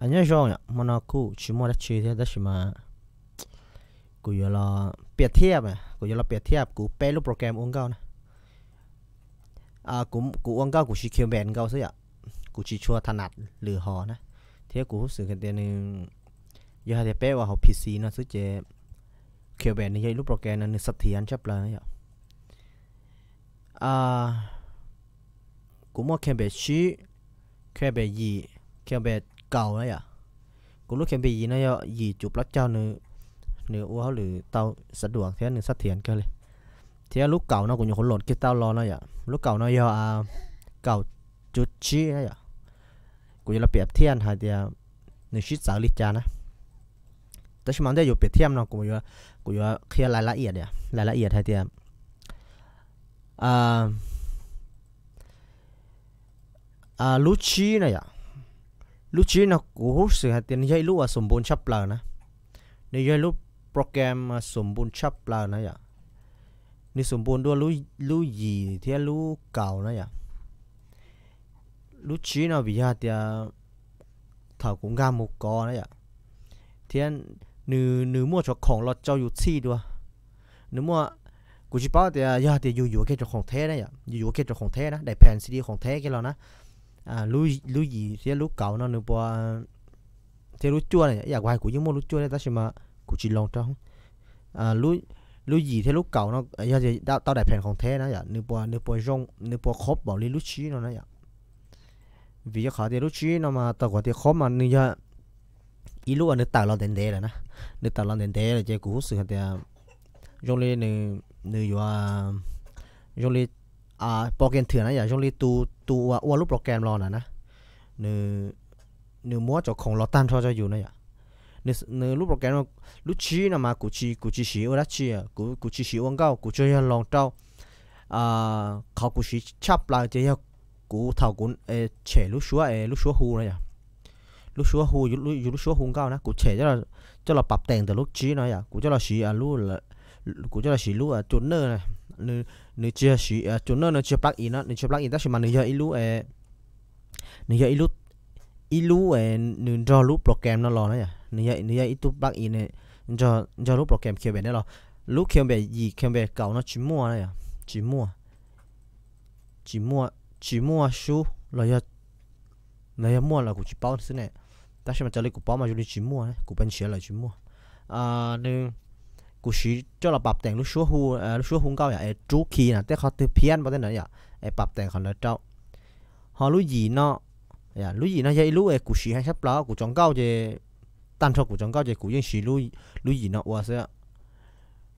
Nyob zoo yom, hmo no kuj tsis muaj dab tsi thiab tab sis mas kuv yuav los piav thiab, kuv yuav los piav thiab kuv peb lub program ua nkauj na. Kuv ua nkauj kuv siv Cubase nkauj xwb yom, kuv tsis tshua tha nas lwm hom na, thiab kuv hub xwm hais tias nws, yog hais tias peb ua hauv P C no xwb ces Cubase nws yog ib lub program no nws xas thiav tshaj plaws na yom. Kuv muaj Cubase tsib, Cubase yim, Cubase kaum na yom. Kuv lub Cubase yim no yog yim cuv plaub caug, nws ua hauj lwm tau xav duam thiab nws xas thiav kawg li. Thiab lub kaum no kuv nyuam qhuav load kiag tau los no yom, lub kaum no yog kaum cuv tsib na yom. Kuv yuav los piav thiab hais tias nws sib txawv li cas na. Tab sis mas ntej yuav piav thiab no kuv yuav qhia lais lab iam, lais lab iam hais tias lub tsib no yom, lub tsib no kuv hub xwm hais tias nws yog ib lub uas xum npun tshaj plaws na. Nws yog ib lub program xum npun tshaj plaws na yom. Nws xum npun dua lub yim thiab lub kaum na yom. Lub tsib no vim yog hais tias thaum kuv nkag mus kov na yom, thiab nws muaj cov khoom los rau yus txhij dua. Nws muaj, kuv tsis paub tias yog tias yus yuav kiag cov khoom theb na yom, yus yuav kiag cov khoom theb na, daim phan C D khoom theb kiag los na. Lub yim thiab lub kaum no nws puas, thiab lub cuaj na yom, kuv hais kuv yeej muaj lub cuaj thiab tab sis mas kuv tsis loos rau. Lub yim thiab lub kaum no yog tau daim phan khoom theb na yom, nws puas, nws puas zoo, nws puas khob npaum li lub tsib no na yom. Vim yog qhov tias lub tsib no mas tau kuv tias khob mas nws yog ib lub uas nws tawm los ntev ntev lawm na. Nws tawm los ntev ntev lawm ces kuv hub xwm hais tias zoo li nws yuav, zoo li program thwm na yom, zoo li tus, tus uas ua lub program los na na, nws muab cov khoom los tag nrho rau yus na yom. Nws lub program, lub tsib no mas kuv tsis, kuv tsis siv ua dab tsi, kuv tsis siv ua nkauj, kuv tsuas yog loos rau. Qhov kuv siv tshaj plaws ces yog kuv thaum kuv tshem lub suab, lub suab hu na yom, lub suab hu, yus lub suab hu nkauj na, kuv tshem coj los pab teem ntawm lub tsib no yom, kuv coj los siv, kuv coj los siv lub tuner. Nws tsis yog siv tuner, nws tsis yog plug-in no, nws tsis yog plug-in tab sis mas nws yog ib lub, nws yog ib lub, ib lub nws nrog lub program no los na yom, nws yog ib tug plug-in nrog lub program Cubase no los. Lub Cubase yim, Cubase kaum no tsis muaj na yom, tsis muaj, tsis muaj, tsis muaj sub los yog muaj los kuv tsis paub xwb ne. Tab sis mas raws li kuv paub mas zoo li tsis muaj, kuv pes ntshiav lawm tsis muaj. Nws, kuv siv coj los pab teem lub suab hu, lub suab hu nkauj yom, es rub khi na tej qhov twg phiab npaum tej ntawd yom, es pab teem qhov ntawd rau. Ho lub yim no, lub yim no yog ib lub es kuv siv heev tshaj plaws, kuv tso nkauj ces, tag nrho kuv tso nkauj ces kuv yeej siv lub yim no ua xwb.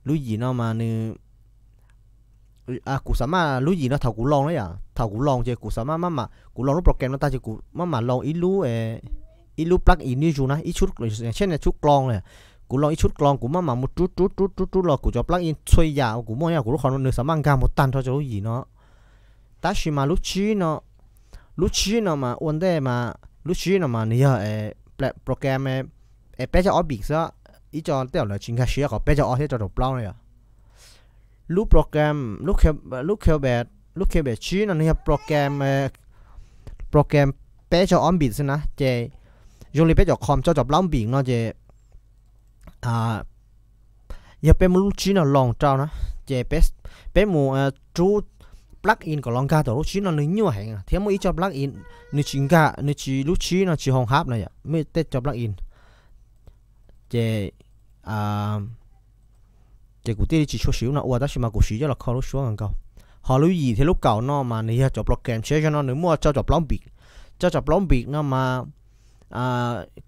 Lub yim no mas nws, kuv xav maj lub yim no thaum kuv loos na yom, thaum kuv loos ces kuv xav maj maj mam, kuv loos lub program no tag ces kuv maj mam loos ib lub, ib lub plug-in nyob zus na, ib tshub, tsheb ne tshub kloos, kuv loos ib tshub kloos kuv maj mam mus rub rub rub rub rub los kuv cov plug-in txhua yam uas kuv muaj nyob kuv lub qhov no nws xav maj nkag mus tag nrho rau lub yim no. Tab sis mas lub tsib no, lub tsib no mas ua ntej mas lub tsib no mas nws yog program es peb caug ob bit xwb, ib co tej zaum lawv tsis nkag siab qhov peb caug ob thiab rau caum plaub na yom. Lub program, lub Cubase, lub Cubase tsib no nws yog program, program peb caug ob bit xwb na ces zoo li peb cov com rau caum plaub bit no ces yog peb muab lub tsib no loos rau na ces peb mus rub plug-in kom los nkag tom lub tsib no nws nyuaj heev thiab muaj ib co plug-in nws tsis nkag, nws tsis, lub tsib no tsis hoo hab na yom, muaj tej co plug-in ces ces kuv thiaj li tsis tshua siv lub no ua tab sis mas kuv siv coj los kho lub suab nkaus. Ho lub yim thiab lub kaum no mas nws yog cov program tshiab zog no nws muaj rau caum plaub bit. Rau caum plaub bit no mas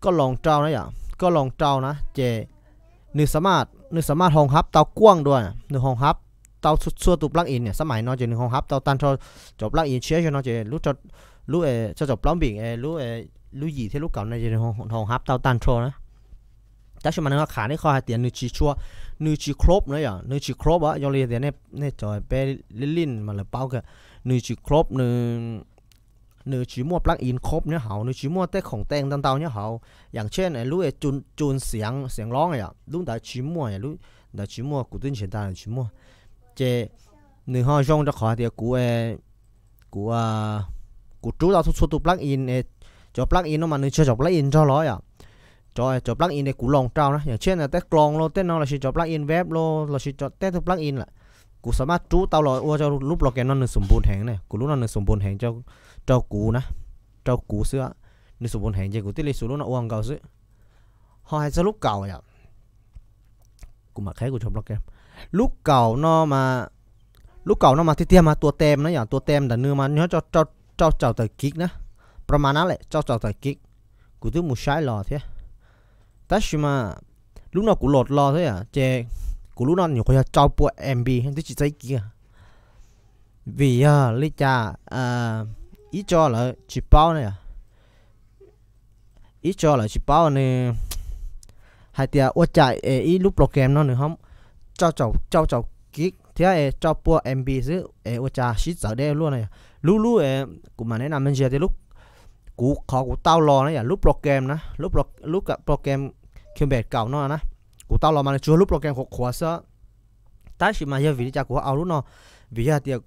koj loos rau na yom, koj loos rau na ces nws xav maj, nws xav maj hoo hab tau kuaj dua, nws hoo hab tau txhua txhua tus plug-in niam xab mais no ces nws hoo hab tau tag nrho cov plug-in tshiab zog no ces lub, lub rau caum plaub bit, lub yim thiab lub kaum no ces nws hoo hab tau tag nrho na. Tab sis mas nws ho qham ib qho hais tias nws tsis tshua, nws tsis crop na yom, nws tsis crop zoo li tias nej cov peb lij lij mas lawv paub kiag, nws tsis crop, nws tsis muaj plug-in crop nyob hauv, nws tsis muaj tej khoom tees ntau ntau nyob hauv, yam tshe lub cun xiav, xiav loob yom, lub ntawd tsis muaj, lub ntawd tsis muaj, kuv twb nrhiav tag tsis muaj. Ces nws ho zoo rau qhov hais tias kuv, kuv, kuv rub tau txhua txhua tus plug-in Cov plug-in no mas nws tsis yog cov plug-in nrog los yom. Cov, cov plug-in es kuv loos rau na, yam tsiaj ntawm tej Chrome los tej no lossis cov plug-in web los lossis tej tug plug-in lawm, kuv xav mas rub tau los ua rau lub program no nws xum npus heev ne, kuv lub no nws xum npus heev rau kuv na, rau kuv xwb. Nws xum npus heev ces kuv thiaj li xum lub no ua nkaus xwb. Ho hais txog lub kaum yom, kuv mam qheb kuv cov program. Lub kaum no mas, lub kaum no mas tiag tiag mas tua tem na yom, tua tem ntawm nws mas nyob rau caum tawm kib na, pro mas na lawm caum tawm kib. Kuv twb mus saib los thiab, tab sis mas lub no kuv load los xwb yom, ces kuv lub no nyuam qhuav yog rau pua M B twb tsis txog ib kib. Vim yog li cas ib tso lawv tsis paub na yom, ib tso lawv tsis paub nws hais tias ua cas es ib lub program no nws ho rau caum kib thiab es rau pua M B xwb es ua cas sib txawv deb luaj na yom. Lub lub, kuv mam neb na me ntsis tias lub, kuv qhov kuv tau los na yom, lub program na, lub program Cubase kaum no na, kuv tau los mas nws tsuas lub program qhuav qhuav xwb. Tab sis mas yog vim li cas kuv ho au lub no, vim yog tias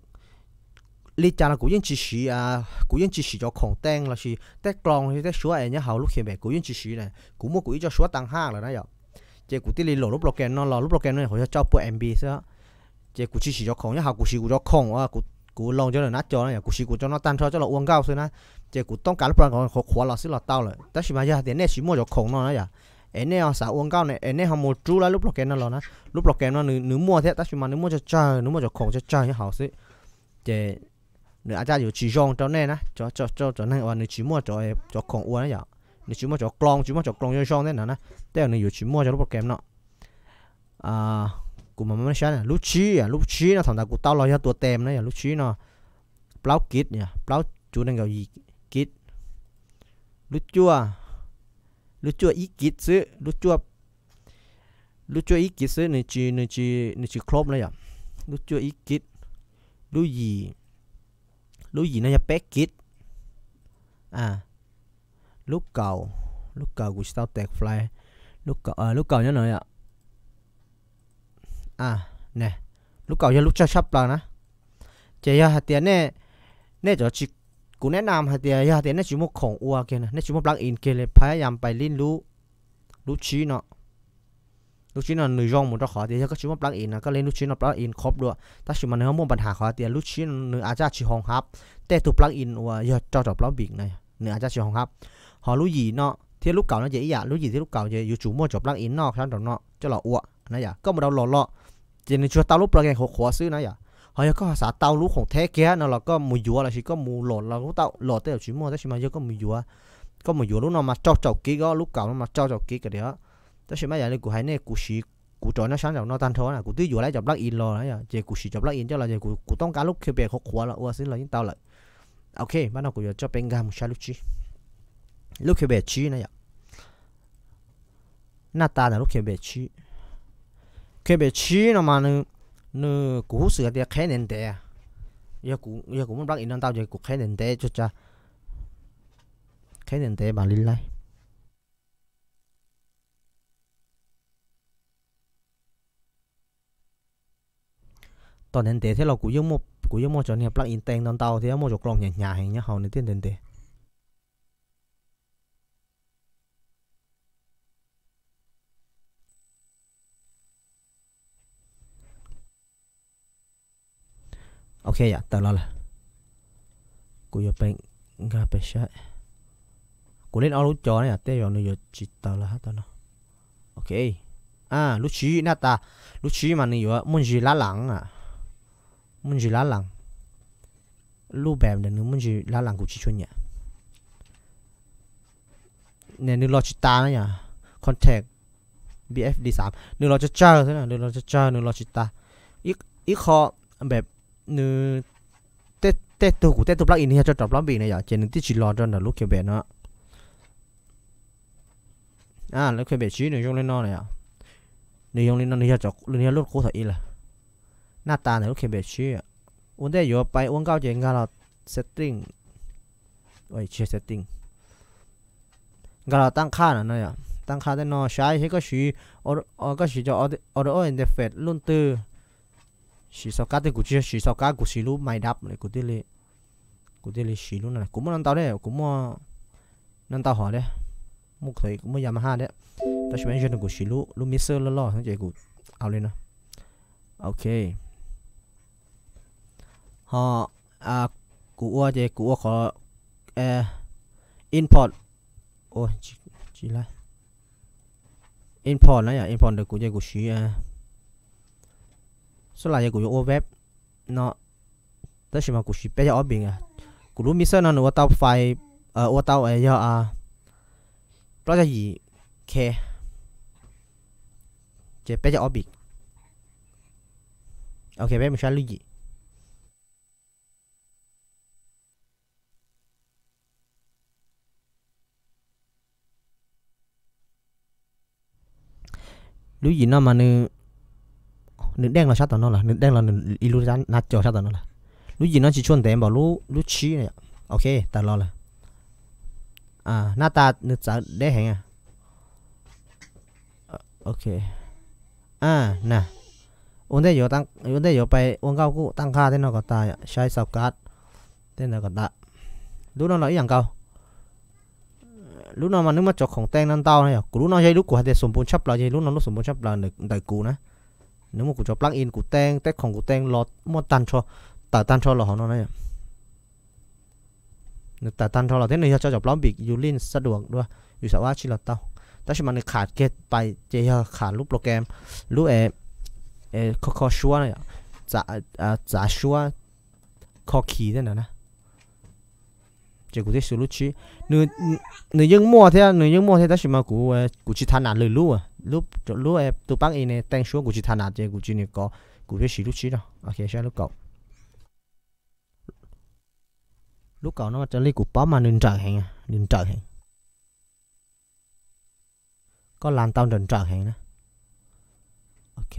li cas los kuv yeej tsis siv, kuv yeej tsis siv cov khoom teej lossis tej Chrome lossis tej suab es nyob hauv lub Cubase kuv yeej tsis siv na. Kuv muaj kuv ib co suab tag haj lawm na yom, ces kuv thiaj li load lub program no los. Lub program no nyuam qhuav yog rau pua M B xwb, ces kuv tsis siv cov khoom nyob hauv, kuv siv kuv cov khoom, kuv loos cov ntawm nab co na yom, kuv siv kuv cov no tag nrho coj los ua nkauj xwb na. Ces kuv toob kas lub program qhuav qhuav los xwb los tau lawm. Tab sis mas yog hais tias nej tsis muaj cov khoom no na yom, es nej ho xav ua nkauj ne es nej ho mus rub lawv lub program no los na, lub program no nws muaj thiab tab sis mas nws muaj tsawg tsawg, nws muaj cov khoom tsawg tsawg nyob hauv xwb. Ces nws a caj yuav tsis zoo rau nej na, rau cov neeg uas nws tsis muaj cov khoom ua na yom, nws tsis muaj cov Chrome, tsis muaj cov Chrome zoo zoo thiab no na, tej zaum nws yuav tsis muaj cov lub program no. Kuv mam saib lub tsib, lub tsib no thaum ntawd kuv tau los yog tua tem na yom, lub tsib no plaub kib, plaub cuv nees nkaum yim kib. Lub cuaj, lub cuaj ib kib xwb, lub cuaj ib kib xwb, nws tsis, nws tsis close na yom. Lub cuaj ib kib, lub yim, lub yim no yog peb kib. Lub kaum, lub kaum kuv tsis tau tes file, lub kaum nyob no yom. Ne, lub kaum yog lub tsawg tshaj plaws na. Ces yog hais tias nej, nej cov tsis, kuv neb na hais tias yog tias nej tsis muaj khoom ua kiag, nej tsis muaj plug-in kiag li, phab yam pais li lub, lub tsib no. Lub tsib no nws zoo mus rau qhov tias yog koj tsis muaj plug-in no koj li lub tsib no plug-in khob dua, tab sis mas nws ho muaj pab ham qhov tias lub tsib nws a caj tsis hoo hab tej tug plug-in uas yog rau caum plaub npis na, nws a caj tsis hoo hab. Ho lub yim no thiab lub kaum no ces ib yam, lub yim thiab lub kaum ces yuav tsum muaj cov plug-in noj sab nraum no coj los ua na yom. Koj mus download los ces nws tsuas tau lub program qhuav qhuav xwb na yom. Ho yog koj xav tau lub khoom theb kiag no los koj mus yuav lossis koj mus load los kuj tau, load tej zaum tsis muaj, tab sis mas yog koj mus yuav, koj mus yuav lub no mas rau caum kib, lub kaum no mas rau caum kib kiag li. Tab sis mas yam li kuv hais nej, kuv siv kuv cov nyob sab nraum no tag nrho na, kuv twb yuav lawv cov plug-in los na yom, ces kuv siv cov plug-in coj los ces kuv, kuv toob kas lub Cubase qhuav qhuav los ua xwb los yeej tau lawm. Ok, pab no kuv yuav coj peb nkag mus saib lub tsib, lub Cubase tsib na yom. Naj tas ntawm lub Cubase tsib, Cubase tsib no mas nws, kuv hub xwm tias qheb ntev ntev. Yog kuv muaj plug-in no ntau ces kuv qheb ntev ntev tsa, qheb ntev ntev mam li laib. Tos ntev ntev thiab los kuv yeej muaj, kuv yeej muaj cov niag plug-in teej ntau ntau thiab muaj cov Chrome hnyav hnyav heev nyob hauv nws thiaj ntev ntev. Ok yom, tawm los lawm. Kuv yuav pem nkag pem saib. Kuv len ob lub cov na yom, tej zaum nws yuav tsis tawm los hab tau no. Ok, lub tsib naj tas, lub tsib mas nws yuav muaj ntsis lab las, muaj ntsis lab las. Lub npam ntawm nws muaj ntsis lab las kuv tsis tshua nyiam. Nws los tsis tas na yom, Kontakt B F D xam nws los tsawg tsawg xwb, nws los tsawg tsawg, nws los tsis tas. Ib qho npam, nws, tej tug, kuv tej tug plug-in nws yog rau caum plaub npis na yom, ces nws twb tsis los rau ntawm lub Cubase no. Lub Cubase tsib nws zoo li no na yom, nws zoo li no, nws yog lub qub thaum ib lawm. Naj tas ntawm lub Cubase tsib, ua ntej yuav pais ua nkauj ces nkag los setting, tsis yog setting, nkag los tab qhaj na no yom, tab qhaj tej no saib seb koj siv, koj siv cov audio interface lub twg. Siv xauv kab twg, kuv tsis siv xauv kab, kuv siv lub Main Dab, kuv thiaj li siv lub no. Kuv muaj no ntau thiab, kuv muaj No ntau hov thiab, muaj, muaj Yamaha thiab, tab sis mas ib zaug no kuv siv lub mixer loj loj ces kuv ua li no. Ok, ho kuv ua ces kuv ua qhov import, import na, import ntawm kuv ces kuv siv, xab las yog kuv yuav ua web no, tab sis mas kuv siv peb caug ob bit. Kuv lub mixer no nws ua tau file, ua tau yog plaub caug yim K, ces peb caug ob bit. Ok, peb mus saib lub yim. Lub yim no mas nws, nws deej los sab tom no lawm, nws deej los nws ib lub nab co sab tom no lawm. Lub yim no tsis tshua ntev npaum lub tsib. Ok, tawm los lawm. Nab tas nws txawv deb heev. Ok, na, ua ntej yuav, ua ntej yuav pais ua nkauj kuj tab nqaj tej no kom tas, saib xaus kab tej ntawd kom tas. Lub no los ib yam nkaus. Lub no mas nws muaj cov khoom teej no ntau na yom. Kuv lub no yog ib lub kuv hais tias xum npus tshaj plaws, ces lub no lub xum npus tshaj plaws ntawm kuv na. Nws muaj kuv cov plug-in kuv teej, tej khoom kuv teej los muaj tag nrho, tawm tag nrho los hauv no na. Nws tawm tag nrho los thiab nws yog tso cov plaub npis yus lij sab duas dua, yus xav ua dab tsi los tau. Tab sis mas nws kham kiag pais ces yog kham lub program, lub kho kho suab na, txav suab, kho khi tej ntawd na. Ces kuv thiaj siv lub tsib. Nws yeej muaj thiab, nws yeej muaj thiab tab sis mas kuv, kuv tsis tha nam lwm lub, lub, tus plug-in ne teej suab kuv tsis tha nam ces kuv tsis niam kov, kuv thiaj siv lub tsib no. Ok, saib lub kaum. Lub kaum no raws li kuv paub mas nws nrawm heev, nws nrawm heev. Koj las tau nrawm nrawm heev na. Ok,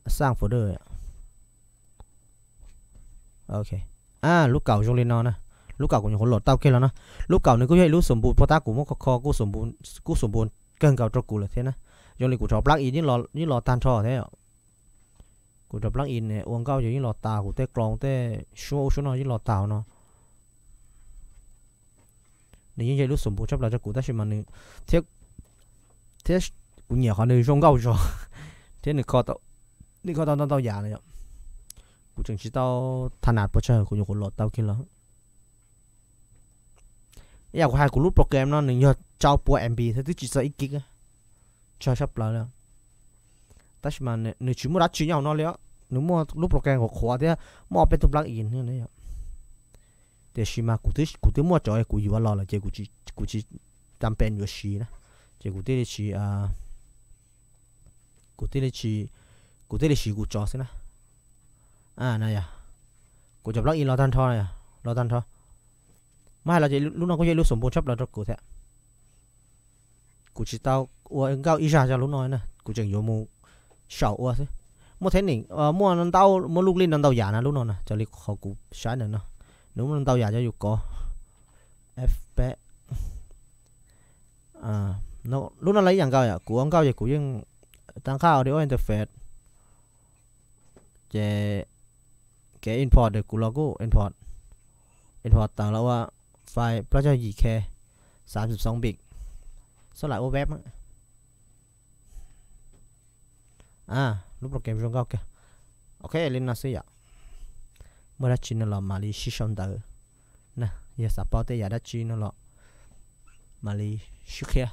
xaj folder. Ok, lub kaum zoo li no na. Lub kaum kuv nyuam qhuav load tau kiag los no. Lub kaum nws kuj yog ib lub xum npus pog tab kuv muab kho kho kuj xum npus kawg nkaus rau kuv lawm thiab na. Zoo li kuv cov plug-in yeej los tag nrho thiab. Kuv cov plug-in ua nkauj ces yeej los tas, kuv tej kloos tej suab ub suab no yeej los tas no. Nws yeej yog ib lub xum npus tshaj plaws rau kuv tab sis mas nws, thiab, thiab kuv nyiam qhov nws zoo nkauj zog thiab nws kho tau ntau ntau yam na yom. Kuv tseem tsis tau tha nam puas tsawg kuv nyuam qhuav load tau kiag los. Ib yam kuv hais kuv lub program no nws yog rau pua M B thiab twb tsis txog ib kib, tsawg tshaj plaws li. Tab sis mas nws tsis muaj dab tsi nyob hauv no li, nws muaj lub program qhuav qhuav thiab muaj ob peb tug plug-in. Tiam sis mas kuv twb muaj cov kuv yuav los lawm ces kuv tsis tam pes yuav siv na, ces kuv thiaj li siv, kuv thiaj li siv, kuv thiaj li siv kuv cov xwb na. Na yom, kuv cov plug-in los tag nrho, los tag nrho. Muab hais los ces lub no kuj yog ib lub xum npus tshaj plaws rau kuv thiab. Kuv tsis tau ua nkauj ib zaj zog lub no na, kuv tseem yuav mus saum ua xwb. Muaj theb nim, muaj ntau, muaj luj lij ntau ntau yam na lub no na, raws li qhov kuv saib ntawm no, nws muaj ntau yam cov yus kov. F peb. Lub no los ib yam nkaus yom, kuv ua nkauj ces kuv yeej tab qhaj audio interface. Ces kev import kuv los kuj import, import tawm los ua file plaub caug yim K, xav xom bit, xab las ua web. Lub program zoo nkauj kawg. Ok, li no xwb yom. Muaj dab tsi no los mam li sib sau ntawv na, yog xav paub tej yam dab tsi no los mam li sib qhia.